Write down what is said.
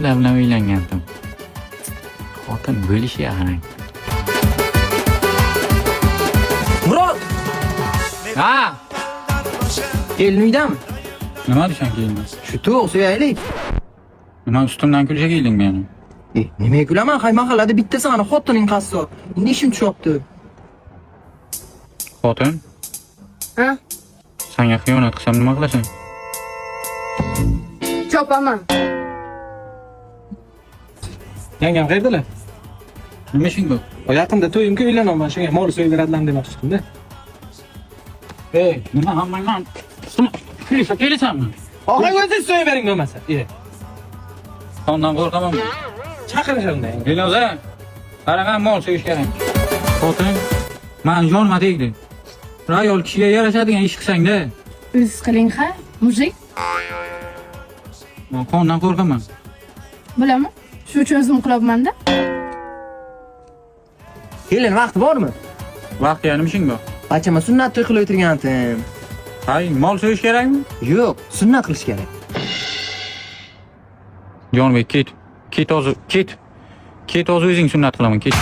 Bular bilan uylangandim. Xotin bo'lishiga qarang. Murod! Ha! Kelin uydami? Nima desang kelding? Shu to'g' so'yaylik. Nima ustimdan kulishga kelding meni? E, nimaga kulaman? Hay mahallada bitta sani xotining qassob. Endi ishim tushyapti. Xotin, Ha? sanga xiyonat qilsam nima qilasan? Chopaman. Yangam qayerdalar? Nima ishing bu? O yaqinda to'yimga uylanaman, shunga mol so'yib beradilar demoqchi edim-da. Ey, nima hammangdan ustimga kulishga kelasanmi? Og'ang o'zingiz so'yib bering bo'lmasa. E, Qondan qo'rqaman. chaqirishar unda yanga. Dilnoza, qaragan mol so'yish kerak. Xotin, man yonma tegdi. Bir ayol kishiga yarashadigan ish qilsang-da. O'ziz qiling ha, mujik. Man qondan qo'rqaman. Bilaman. Shu uchun o'zim qilyapman-da. Kelin vaqti bormi? Vaqt nima ishing bor? Bachama sunnat to'y qilib o'tirgandim. Hay, mol so'yish kerakmi? Yo'q, sunnat qilish kerak. Jonbek, ket. Ket hozir, ket. Ket hozir o'zing sunnat qilaman, ket.